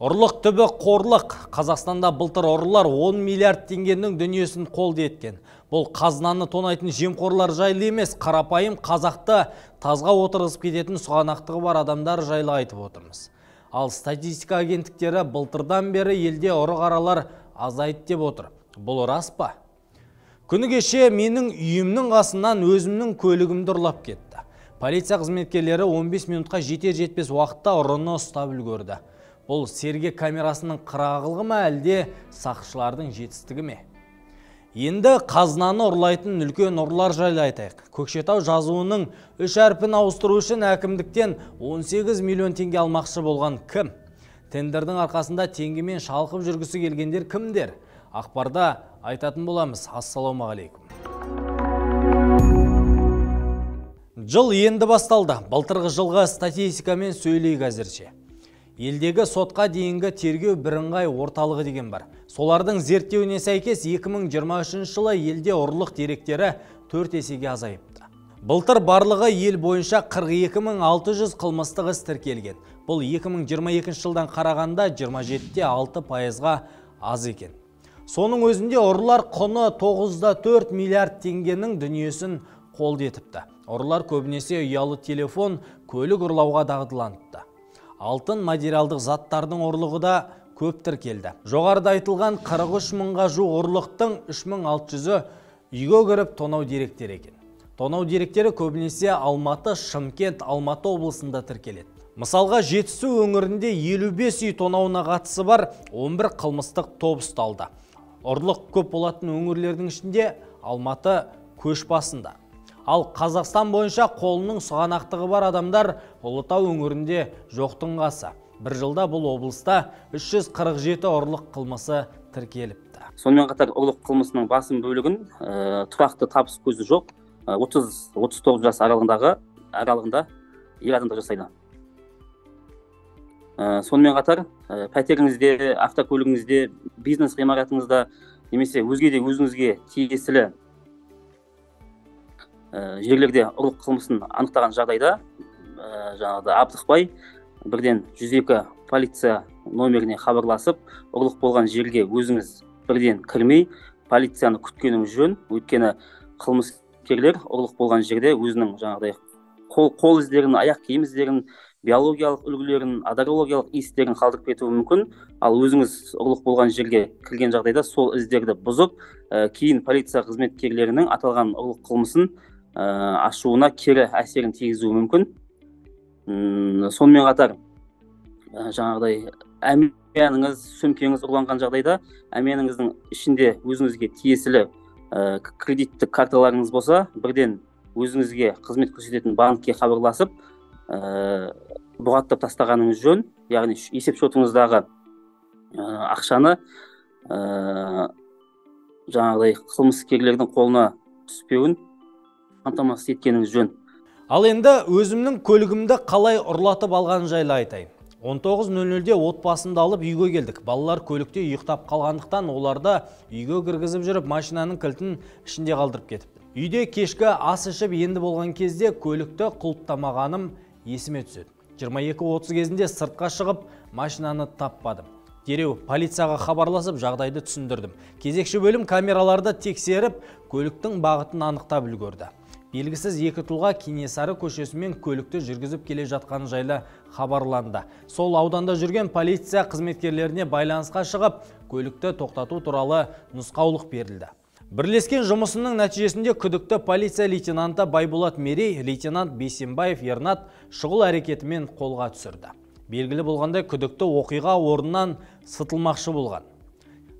Ұрлық түбі қорлық. Қазақстанда былтыр ұрылар 10 миллиард теңгенің дүниесін қолды еткен. Бұл қазынаны тонайтын жемқорлар жайлы емес, қарапайым қазақты тазға отырғызып кететін сұғанақтығы бар адамдар жайлы айтып отырмыз. Ал статистика агенттіктері былтырдан бері елде ұры-қаралар азайды деп отыр. Бұл рас па? Күні кеше менің үйімнің қасынан өзімнің көлігімді ұрлап кетті. Полиция қызметкерлері 15 минутқа жетер-жетпес уақытта ұрыны ұстап үлгерді. Бұл сергек камерасының қырағылығы ма, әлде сақшылардың жетістігі ме? Енді қазынаны ұрлайтын үлкен ұрылар жайлы айтайық. Көкшетау жазуының үш әрпін ауыстыру үшін әкімдіктен 18 миллион теңге алмақшы болған кім? Тендердің арқасында теңгемен шалқып жүргісі келгендер кімдер? Ақпарда айтатын боламыз. Ассалаумағалейкум. Жыл енді басталды. Былтырғы жылғы статистикамен сөйлейік әзірше. Елдегі сотқа дейінгі тергеу бірыңғай орталығы деген бар. Солардың зерттеуіне сәйкес 2023 жылы елде ұрлық деректері 4 есеге азайыпты. Былтыр барлығы ел бойынша 42 600 қылмыстық іс тіркелген. Бұл 2022 жылдан қарағанда 27,6%-ға аз екен. Соның өзінде ұрылар құны 9,4 миллиард теңгенің дүниесін қолды етіпті. Ұрылар көбінесе ұялы телефон, көлік ұрлауға дағдыланыпты. Алтын, материалдық заттардың ұрлығы да көп тіркелді. Жоғарыда айтылған 43 мыңға жуық ұрлықтың 3600-і үйге кіріп тонау деректері екен. Тонау деректері көбінесе Алматы, Шымкент, Алматы облысында тіркеледі. Мысалға, Жетісу өңірінде 55 үй тонауына қатысы бар 11 қылмыстық топ ұсталды. Ұрлық көп болатын өңірлердің ішінде Алматы көш басында. Ал Қазақстан бойынша қолының сұғанақтығы бар адамдар Ұлытау өңірінде жоқтың қасы. Бір жылда бұл облыста 347 ұрлық қылмысы тіркеліпті. Сонымен қатар ұрлық қылмысының басым бөлігін тұрақты табыс көзі жоқ 30-39 жас аралығында ер адамдар жасайды. Сонымен қатар пәтеріңізде, автокөлігіңізде, бизнес ғимаратыңызда немесе өзге де өзіңізге тиесілі жерлерде ұрлық қылмысын анықтаған жағдайда жаңағыдай аптықпай бірден 102 полиция номеріне хабарласып, ұрлық болған жерге өзіңіз бірден кірмей, полицияны күткеніңіз жөн. Өйткені қылмыскерлер ұрлық болған жерде өзінің жаңағыдай қол іздерін, аяқ киім іздерін, биологиялық үлгілерін, одорологиялық иістерін қалдырып кетуі мүмкін. Ал өзіңіз ұрлық болған жерге кірген жағдайда сол іздерді бұзып, кейін полиция қызметкерлерінің аталған ұрлық қылмысын ашуына кері әсерін тигізуі мүмкін. Сонымен қатар жаңағыдай әмияныңыз, сөмкеңіз ұрланған жағдайда әмияныңыздың ішінде өзіңізге тиесілі кредиттік карталарыңыз болса, бірден өзіңізге қызмет көрсететін банкке хабарласып, бұғаттап тастағаныңыз жөн. Яғни есеп шотыңыздағы ақшаны жаңағыдай қылмыскерлердің қолына түспеуін қамтамасыз еткеніңіз жөн. Ал енді өзімнің көлігімді қалай ұрлатып алған жайлы айтайын. 19:00-де отбасымды алып үйге келдік. Балалар көлікте ұйықтап қалғандықтан оларды үйге кіргізіп жүріп машинаның кілтін ішінде қалдырып кетіпті. Үйде кешкі ас ішіп енді болған кезде көлікті құлыптамағаным есіме түседі. 22:30 кезінде сыртқа шығып машинаны таппадым. Дереу полицияға хабарласып жағдайды түсіндірдім. Кезекші бөлім камераларды тексеріп, көліктің бағытын анықтап үлгерді. Белгісіз екі тұлға Кенесары көшесімен көлікті жүргізіп келе жатқаны жайлы хабарланды. Сол ауданда жүрген полиция қызметкерлеріне байланысқа шығып, көлікті тоқтату туралы нұсқаулық берілді. Бірлескен жұмысының нәтижесінде күдікті полиция лейтенанты Байболат Мерей, лейтенант Бейсенбаев Ернат шұғыл әрекетімен қолға түсірді. Белгілі болғандай, күдікті оқиға орнынан сытылмақшы болған.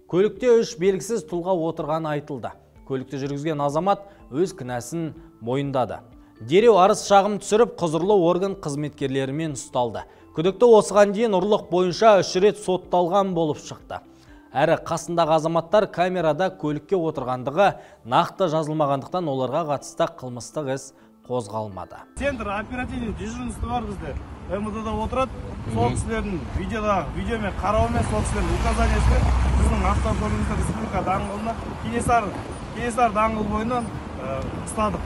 Көлікте үш белгісіз тұлға отырғаны айтылды. Көлікті жүргізген азамат өз кінәсін мойындады. Дереу арыз шағым түсіріп, құзырлы орган қызметкерлерімен ұсталды. Күдікті осыған дейін ұрлық бойынша 3 рет сотталған болып шықты. Әрі қасындағы азаматтар камерада көлікке отырғандығы нақты жазылмағандықтан оларға қатысты қылмыстық іс қозғалмады. Центр оперативный дежурство бар бізде. МВД-да отырады. Сол кісілердің видеомен қарауымен, сол кісілердің указаниясымен біздің автокөлігімізді Республика даңғылына, Кенесары даңғылы бойынан ұстадық.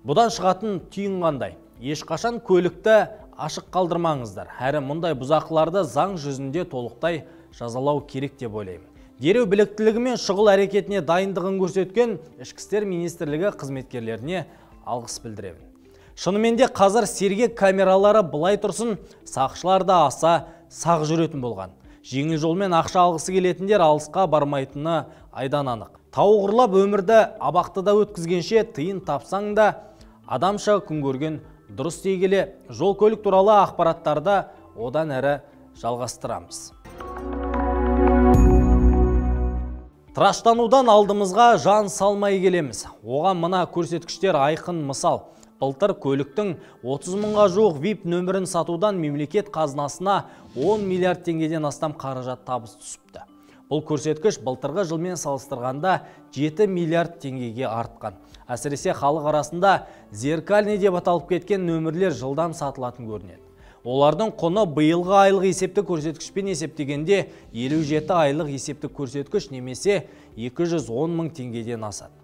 Бұдан шығатын түйін қандай? Ешқашан көлікті ашық қалдырмаңыздар. Әрі мұндай бұзақыларды заң жүзінде толықтай жазалау керек деп ойлаймын. Дереу біліктілігі мен шұғыл әрекетіне дайындығын көрсеткен Ішкі істер министрлігі қызметкерлеріне алғыс білдіремін. Шынымен де қазір сергек камералары былай тұрсын, сақшылар да аса сақ жүретін болған. Жеңіл жолмен ақша алғысы келетіндер алысқа бармайтыны айдан анық. Тауық ұрлап өмірді абақтыда өткізгенше тиын тапсаң да адамша күн көрген дұрыс дей келе, жол көлік туралы ақпараттарды одан әрі жалғастырамыз. Тыраштанудан алдымызға жан салмай келеміз. Оған мына көрсеткіштер айқын мысал. Былтыр көліктің 30 мыңға жуық VIP нөмірін сатудан мемлекет қазынасына 10 миллиард теңгеден астам қаражат табыс түсіпті. Бұл көрсеткіш былтырғы жылмен салыстырғанда 7 миллиард теңгеге артқан. Әсіресе халық арасында зеркальный деп аталып кеткен нөмірлер жылдам сатылатын көрінеді. Олардың құны биылғы айлық есептік көрсеткішпен есептегенде 57 айлық есептік көрсеткіш немесе 210 мың теңгеден асады.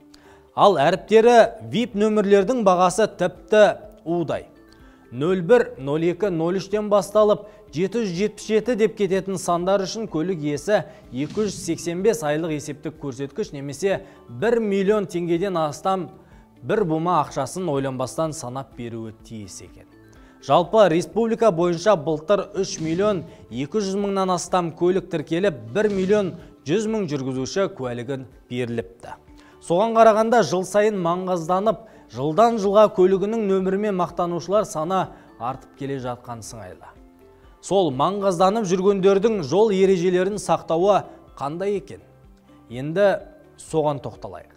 Ал әріптері VIP нөмірлердің бағасы тіпті удай. 01, 02, 03-тен басталып 777 деп кететін сандар үшін көлік иесі 285 айлық есептік көрсеткіш немесе 1 миллион теңгеден астам бір бума ақшасын ойланбастан санап беруі тиіс екен. Жалпы республика бойынша былтыр 3 миллион 200 мыңнан астам көлік тіркеліп, 1 миллион 100 мың жүргізуші куәлігін беріліпті. Соған қарағанда жыл сайын маңғазданып, жылдан жылға көлігінің нөмірімен мақтанушылар саны артып келе жатқан сыңайлы. Сол маңғазданып жүргендердің жол ережелерін сақтауы қандай екен? Енді соған тоқталайық.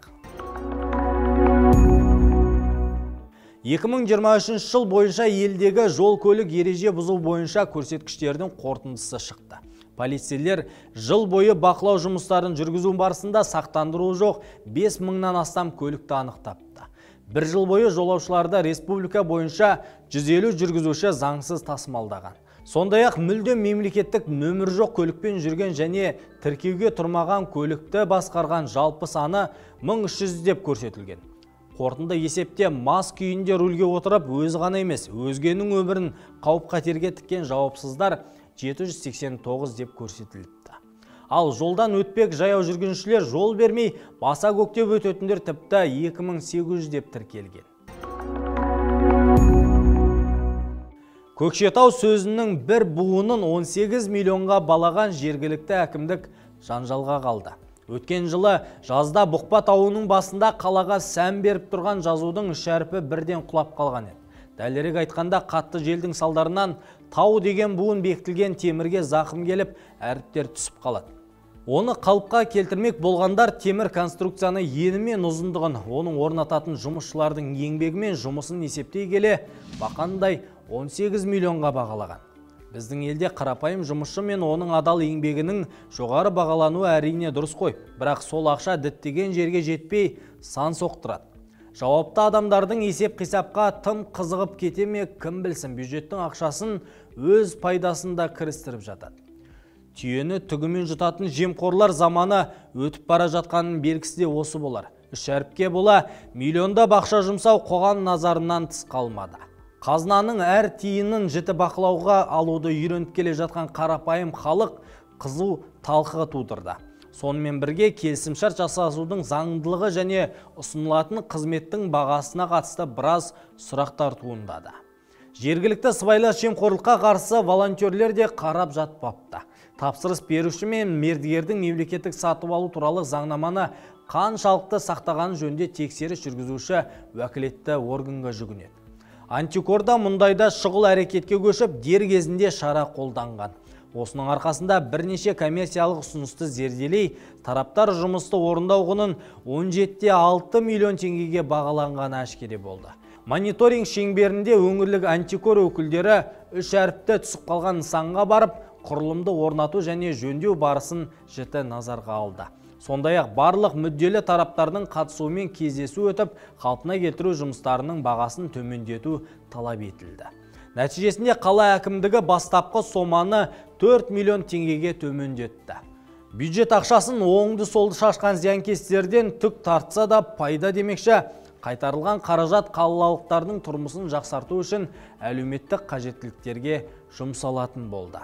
2023 жыл бойынша елдегі жол көлік ереже бұзу бойынша көрсеткіштердің қорытындысы шықты. Полицейлер жыл бойы бақылау жұмыстарын жүргізу барысында сақтандыру жоқ 5 мыңнан астам көлікті анықтапты. Бір жыл бойы жолаушыларды республика бойынша 150 жүргізуші заңсыз тасымалдаған. Сондай-ақ мүлдем мемлекеттік нөмір жоқ көлікпен жүрген және тіркеуге тұрмаған көлікті басқарған жалпы саны 1300 деп көрсетілген. Қорытынды есепте мас күйінде рульге отырып, өзі ғана емес, өзгенің өмірін қауіп-қатерге тіккен жауапсыздар 789 деп көрсетіліпті. Ал жолдан өтпек жаяу жүргіншілер жол бермей, баса көктеп өтетіндер тіпті 2800 деп тіркелген. Көкшетау сөзінің бір буынын 18 миллионға балаған жергілікті әкімдік жанжалға қалды. Өткен жылы жазда Бұқпа тауының басында қалаға сән беріп тұрған жазудың үш әрпі бірден құлап қалған еді. Дәлірек айтқанда, қатты желдің салдарынан тау деген буын бекітілген темірге зақым келіп, әріптер түсіп қалады. Оны қалыпқа келтірмек болғандар темір конструкцияны ені мен ұзындығын, оның орнататын жұмысшылардың еңбегі мен жұмысын есептей келе, бақандай 18 миллионға бағалаған. Біздің елде қарапайым жұмысшы мен оның адал еңбегінің жоғары бағалануы әрине дұрыс қой. Бірақ сол ақша діттеген жерге жетпей сан соқтырады. Жауапты адамдардың есеп-қисапқа тым қызығып кете ме, кім білсін, бюджеттің ақшасын өз пайдасында кірістіріп жатады. Түйені түгімен жұтатын жемқорлар заманы өтіп бара жатқанының белгісі де осы болар. Үш әріпке бола миллиондап ақша жұмсау қоғам назарынан тыс қалмады. Қазынаның әр тиынын жіті бақылауға алуды үйреніп келе жатқан қарапайым халық қызу талқы тудырды. Сонымен бірге келісімшарт жасасудың заңдылығы және ұсынылатын қызметтің бағасына қатысты біраз сұрақтар туындады. Жергілікті сыбайлас жемқорлыққа қарсы волонтерлер де қарап жатпапты. Тапсырыс беруші мен мердігердің мемлекеттік сатып алу туралы заңнаманы қаншалықты сақтағаны жөнінде тексеріс жүргізуші уәкілетті органға жүгінеді. Антикорда мұндайда шұғыл әрекетке көшіп, дер кезінде шара қолданған. Осының арқасында бірнеше коммерциялық ұсынысты зерделей, тараптар жұмысты орындау құнын 17,6 миллион теңгеге бағаланғаны әшкере болды. Мониторинг шеңберінде өңірлік антикор өкілдері үш әріпті түсіп қалған нысанға барып, құрылымды орнату және жөндеу барысын жіті назарға алды. Сондай-ақ барлық мүдделі тараптардың қатысуымен кездесу өтіп, қалпына келтіру жұмыстарының бағасын төмендету талап етілді. Нәтижесінде қала әкімдігі бастапқы соманы 4 миллион теңгеге төмендетті. Бюджет ақшасын оңды-солды шашқан зиянкестерден түк тартса да пайда демекші, Қайтарылған қаражат қалалықтардың тұрмысын жақсарту үшін әлеуметтік қажеттіліктерге жұмсалатын болды.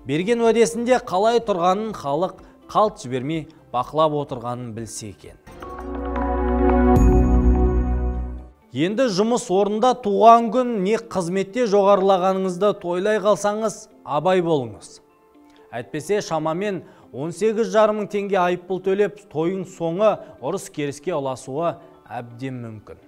Берген уәдесінде қалай тұрғанын халық қалт жібермей бақылап отырғанын білсе екен. Енді жұмыс орнында туған күн не қызметте жоғарылағаныңызды тойлай қалсаңыз, абай болыңыз. Әйтпесе шамамен 18,5 мың теңге айыппұл төлеп, тойың соңы ұрыс-керіске ұласуы әбден мүмкін.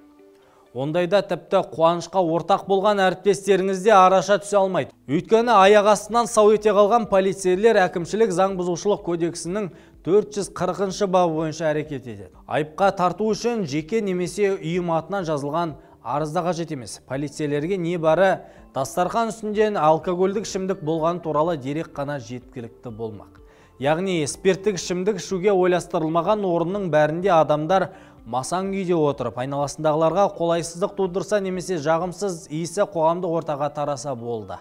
Ондайда тіпті қуанышқа ортақ болған әріптестеріңіз де араша түсе алмайды. Өйткені аяқ астынан сау ете қалған полицейлер әкімшілік заң бұзушылық кодексінің 440-шы бабы бойынша әрекет етеді. Айыпқа тарту үшін жеке немесе ұйым атынан жазылған арыз да қажет емес. Полицейлерге не бары дастархан үстінден алкогольдік ішімдік болғаны туралы дерек қана жеткілікті болмақ. Яғни спирттік ішімдік ішуге ойластырылмаған орынның бәрінде адамдар масаң күйде отырып, айналасындағыларға қолайсыздық тудырса немесе жағымсыз иісі қоғамдық ортаға тараса болды.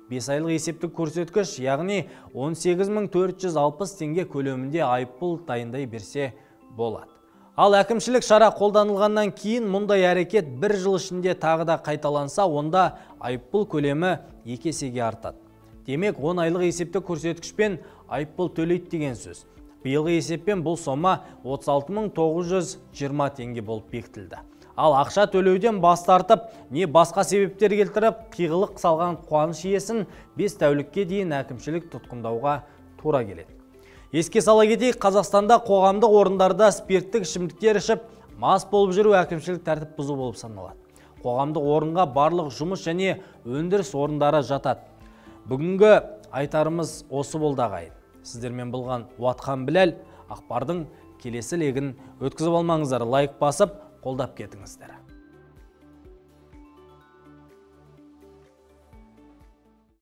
5 айлық есептік көрсеткіш, яғни 18 460 теңге көлемінде айыппұл дайындай берсе болады. Ал әкімшілік шара қолданылғаннан кейін мұндай әрекет бір жыл ішінде тағы да қайталанса, онда айыппұл көлемі екі есеге артады. Демек, 10 айлық есептік көрсеткішпен айыппұл төлейді деген сөз. Биылғы есеппен бұл сома 36 920 теңге болып бекітілді. Ал ақша төлеуден бас тартып, не басқа себептер келтіріп, қиғылық салған қуаныш иесін 5 тәулікке дейін әкімшілік тұтқындауға тура келеді. Еске сала кетейік, Қазақстанда қоғамдық орындарда спирттік ішімдіктер ішіп, мас болып жүру әкімшілік тәртіп бұзу болып саналады. Қоғамдық орынға барлық жұмыс және өндіріс орындары жатады. Бүгінгі айтарымыз осы болды, ағайын. Сіздермен болған Уатхан Біләл. Ақпардың келесі легін өткізіп алмаңыздар, лайк басып, қолдап кетіңіздер.